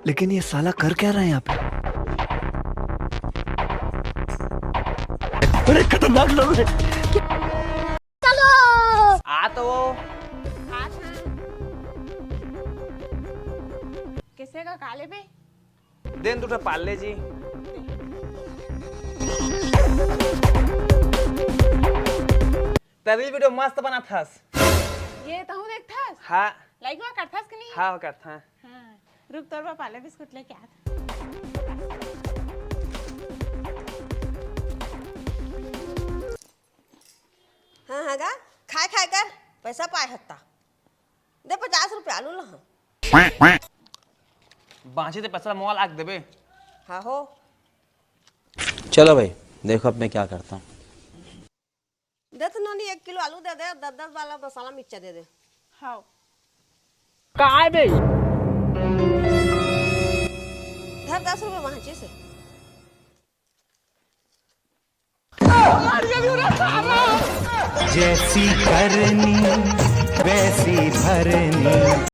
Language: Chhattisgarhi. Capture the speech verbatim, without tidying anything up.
लेकिन ये साला कर क्या रहा है यहाँ पे? अरे, खतरनाक लोग हैं। आ तो वो। कैसे का काले बे? देन दुटा पार्ले जी। तेरी वीडियो मस्त बनाथस। ये तहूँ देखथस? हाँ। लाइक वा करथस कि नहीं? हाँ, करथस। हाँ। रुक, तोर बर पार्ले बिस्कुट लेके आत। हाँ, हाँ गा, खाए, खाए कर, पैसा पाए हत्ता। दे पचास रुपया आलू ला। बाँचे ते पैसा मोल आक देबे। हाँ हो। चलो भाई, देखो अब मैं क्या करता हूँ। दे तो नोनी, एक किलो आलू दे दे, दस दस वाला मसाला मिर्चा दे दे। हाँ। काय बे? धर दस रुपये वहाँ से। जैसी करनी वैसी भरनी।